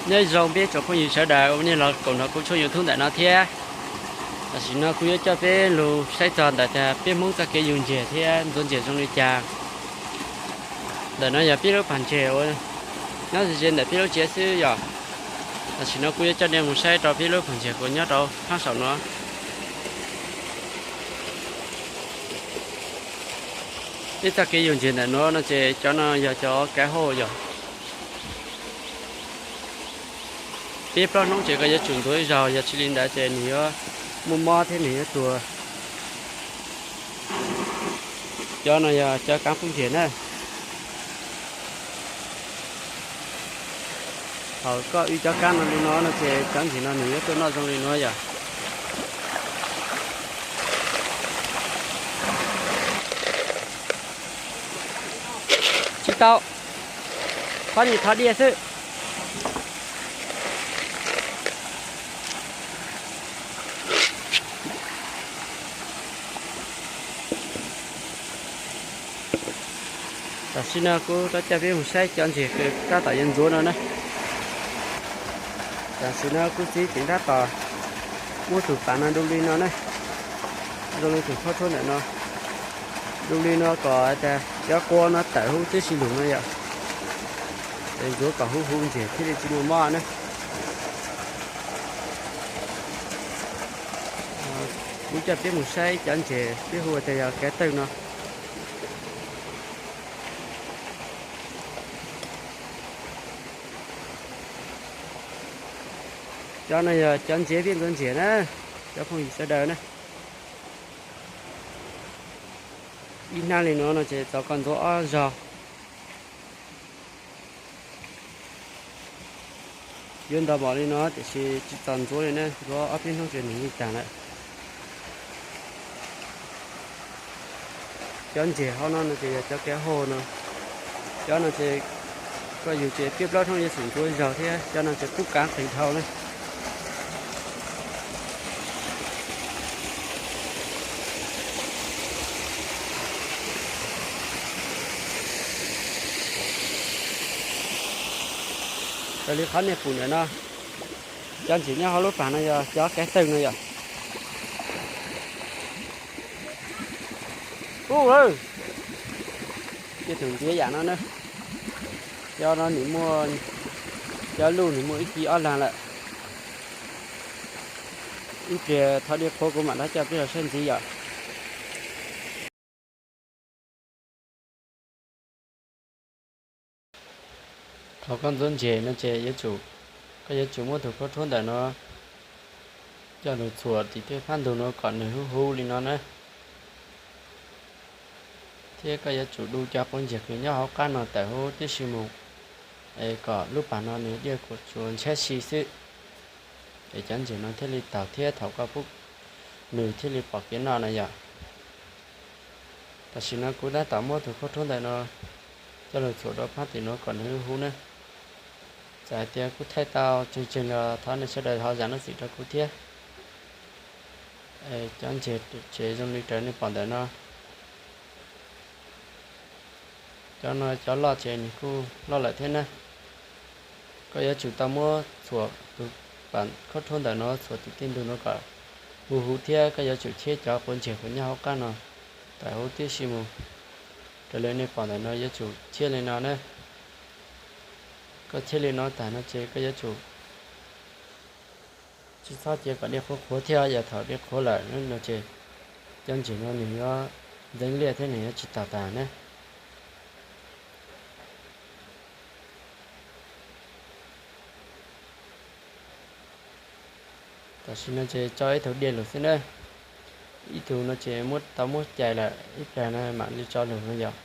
Nyob zoo peb tsoom phooj ywg sawv daws uas nej los koom nrog kuv tshooj YouTube ntawm no thiab. Tam sim no kuv yuav coj peb lug saib txog ntawm tias peb Hmoob txoj kev yug ntses thiab ntxuav ntses zoo li cas. Ntawm no yog peb lub pag ntses uas nyob ze ze ntawm peb lub tsev xwb yom. Tam sim no kuv yuav coj nej mus saib rau peb lub pag ntses uas nyob rau phab saum no. Peb txoj kev yug ntses ntawm no no ces cov no yog cov kav hauj yom. Peb plaub hnub ces koj yuav tsum ntxuav ib zaug, yog tsis li ntawd ces nws yuav muaj mob thiab nws yuav tuag. Cov no yog cov kaav phooj ywg na. Thaum koj wb cov kaav no li no no ces cov ntses no nws yuav tuaj noj zoo li no yom. Tsis tau, qhov nim thov diaj xwb. Tam sim no kuv rov coj peb mus saib cov ntses tab tom yuav ntxuav no na. Tam sim no kuv txiv tseem tab tom muab tus pas no du li no na, zoo li tus khaub rhuab ntawm no, du li no kom tias cov qua no tawm huv tib si lug no yom. Es ntxuav kom huv huv ntses thiaj li tsis muaj mob na. Kuv coj peb mus saib cov ntses peb hu tias yog kav tawg no. Cov no yog cov ntses peb ntxuav ntses na, cov phooj ywg sawv daws na. Ib hnab li no no ces txaus koj ntxuav ob zaug. Yuav ntau npaum li no tiam sis tsis txaus ntxuav li na, ntxuav ob peb hnub ces nws yeej tag lawm. Cov ntses hauv no no ces yog cov kav hauj no. Cov no ces koj yug ces peb plaub hnub yuav tsum ntxuav zaug thiab, cov no ces kub kaav qis dhau na. Raws li qhov nej pum ntawm no, cov ntses nyob hauv lub pas no yog cov kav tawg no yom. Ub, tej tug ntxiv yam no na, cov no nws muaj, cov luj nws muaj ib kis ob lag lawm. Ib pliag thov dej qhuav kuv mam rov coj peb los saib ntxiv yom. Thaum koj ntxuav ntses no ces yuav tsum, koj yuav tsum muab tus khaub rhuab ntawm no coj lug txhuam tim tej phab ntug no kom nws huv huv li no na. Thiab koj yuav tsum du cov quav ntseg kws nyob hauv qab no tawm huv tib si mus, es kom lub pas no nws dej tsuas ntshab si xwb, es cov ntses no thiaj li taug thiab thaum koj pub nws thiaj li pom kev noj na yom. Tam sim no kuv tab tom muab tus khaub rhuab ntawm no coj lug txhuam rau phab tim no kom nws huv huv na. Txawm hais tias kuv thaij tau tseeg tseeg los thov nej sawv daws ho zam lub txim rau kuv thiab. Cov ntses tsev zoo li raws nej pom ntawm no. Cov no cov loj ces nws kuj loj lawm thiab na. Koj yuav tsum tau muab txhuam tus pas khaub rhuab ntawm no txhuam tim tej ntug no kom huv huv thiab koj yuav tsum cheb cov quav ntseg uas nyob hauv qab no tawm huv tib si mus. Raws li nej pom ntawm no yuav tsum cheb li no na. Koj cheb li no tag no ces koj yuav tsum tsis txhob cia kom dej qhuav qhuav thiab, yog thaum dej qhuav lawm no ces cov ntseg no nws yuav ntxeev liaj thiab nws yuav tsis taug tag na. Tam sim no ces tso ib tug dej lug xwb na. Ib tug no ces muab tau muab cais lawm, ib plag no mam li tso lug no yom.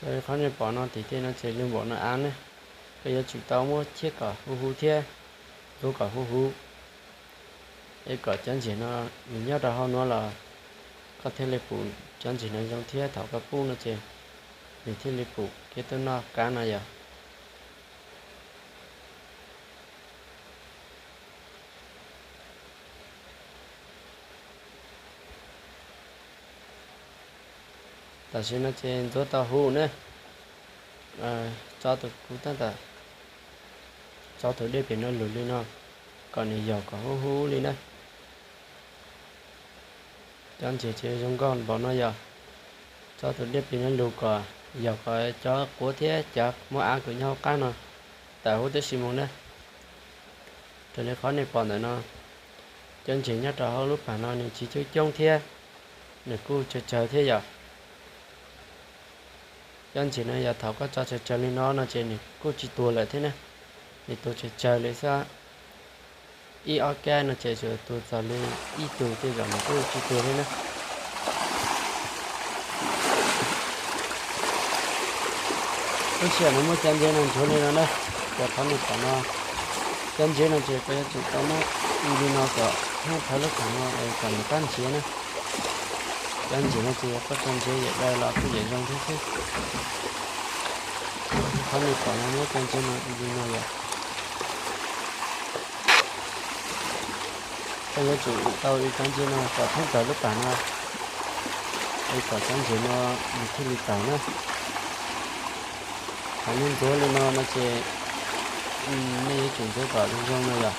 Raws li qhov nej pom no tim tej no ces lug npaum no av ne. Koj yuav tsum tau muab cheb kom huv huv thiab ntxuav kom huv huv, es kom cov ntseg no nws nyob rau hauv nuav los koj thiaj li pum cov ntseg no zoo thiab thaum koj pub no ces nws thiaj li pum kev tuaj noj kav no yom. Tam sim no ces ntxuav tau huv ne, tso tus kub tab tom tso tus dej pem no lug li no, kom nws yaug kom hub hub li na. Cov ntses ces zoo nkauj npaum no yog tso tus dej pem no lug kom yaug kom cov quav thiab cov muaj av kws nyob hauv qab no tawm huv tib si mus na. Raws li qhov nej pom ntawm no, cov ntses nyob rau hauv lub pas no nws tsis coob coob thiab, nws kuj tsawg tsawg thiab yom. Cov ntses no yog thaum koj tso tsawg tsawg li no no ces nws kuj tsis tuag lawm thiab na. Nws tuag tsawg tsawg li xwb, ib ob kab no ces tsuas tuag txog li ib tug tej zaum nws kuj tsis tuag thiab na. Lub sij hawm no muab cov ntses no ntsuav li no na, raws qhov nej pom no. Cov ntses no ces koj yuav tsum tau muab ib li no kom hnub thawv lub pas no es kom nws qab ntsiav na. Cov ntses no ces yog koj tso ntses yam dawb los kuj yam zoo thiab xwb. Qhov nej pom no muab cov ntses no ib li no yom. Koj yuav tsum tau ib cov ntses no kom thoob plaws lub pas no, es kom cov ntses no nws thiaj li tawg na. Thaum nej ntxuav li no no ces nej yuav tsum ntxuav kom zoo zoo no yom.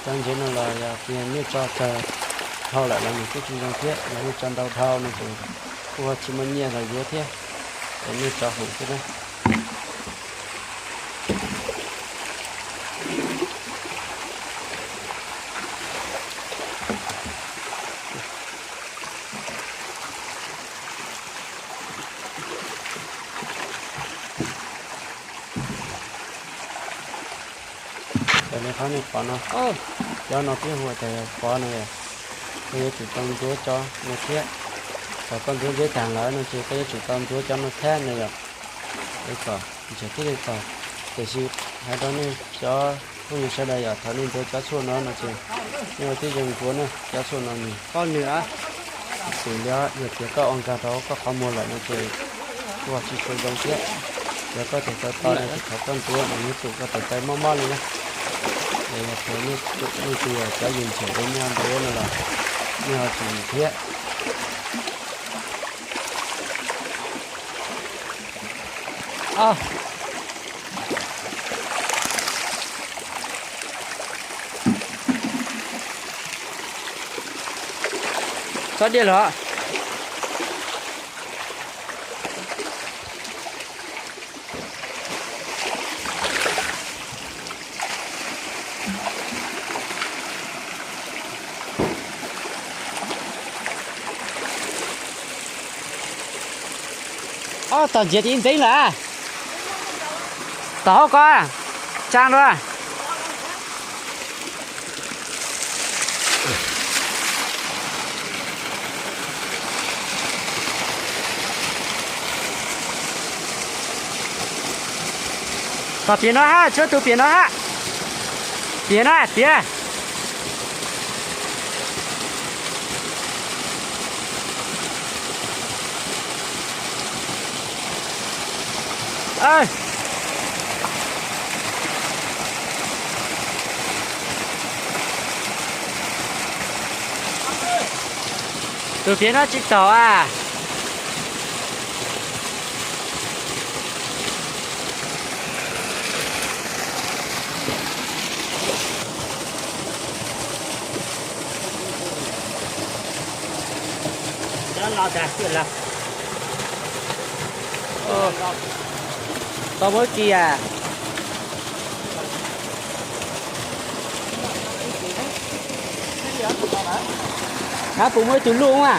Cov ntses no los yog tias nej tso tsawg dhau lawm los nws kuj tsis zoo thiab, yog nej tso ntau dhau no ces kuj tsis muaj nyiaj los yuav thiab, es nej tso hoom xwb na. Raws li qhov nej pom no, cov no peb hu tias yog pov no yom. Koj yuav tsum tau ntxuav cov no thiab. Thaum koj ntxuav ntses tag lawm no ces koj yuav tsum tau ntxuav cov no thiab no yom. Es kom ntses thiaj li tawg. Tiam sis hais rau nej cov phooj ywg sawv daws yom, thaum nej ntxuav cov tshuaj no no ces nej ua tib zoo ntxuav na, cov tshuaj no nws poob nws a, xws li yog tias koj ua nkag rau koj qhov muag lawm no ces kuj tsis tshua zoo thiab. Yog koj tes taw to no ces thaum koj ntxuav nws yuav tsum koj tes taw mob mob li na. Es yog tias nej tus, nej tus yog cov yus ntxhiam uas nej ntxuav no los nej ho tsis yus thiab. Txhob diaj los. Ob tog ntsiav tiv ntxeev lawm. Tog hauv ko, tsaa dua. Tog piam no hab, tshuav tug piam no hab. Piam no piam. Tus piam no tsis taug a. Tau muab ib kis a. Hab puas muaj ib tug luj a?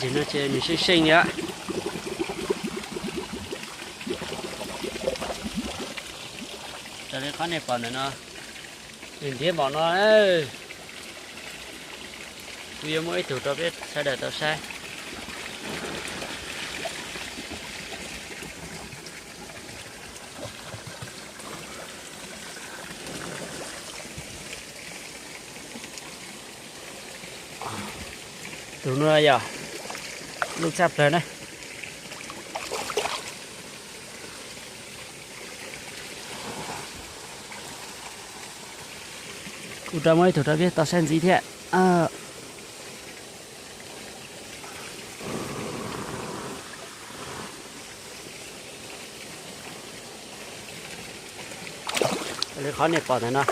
Sim no ces nws seej seej li. Raws li qhov nej pom ntawm no, nws ntiav npaum no. Kuv yuav muab ib tug rau peb sawv daws tau saib. Tus no yog loj tshaj plaws na. Kuv rov muab ib tug rau peb tau saib ntxiv thiab. Li qhov nej pom ntawm no,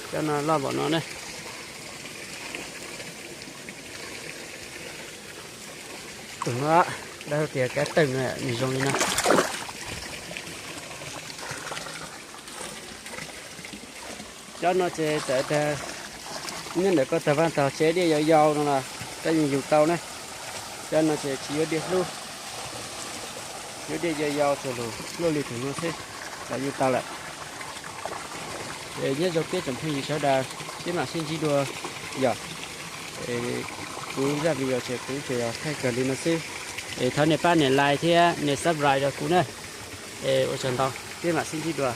cov no loj npaum no ne. Tus no lawv tias kav teej no nws zoo li no. Cov no ces txawm tias nyob ntawm koj tag vaj tag tsev diaj yau yau no los koj yeej yug tau na. Cov no ces tsis yuav diaj hlub, yuav diaj yau yau tsuas lug luaj li tus no xwb los yug tau lawm. Es nyob zoo peb tsoom phooj ywg sawv daws, peb mam sib ntsib dua yom. Kuv zaj video ces kuv tsuas yog thaij kawg li no xwb. Es thov nej pab nias like thiab nias subscribe rau kuv na. Es ua tsaug ntau, peb mam sib ntsib dua.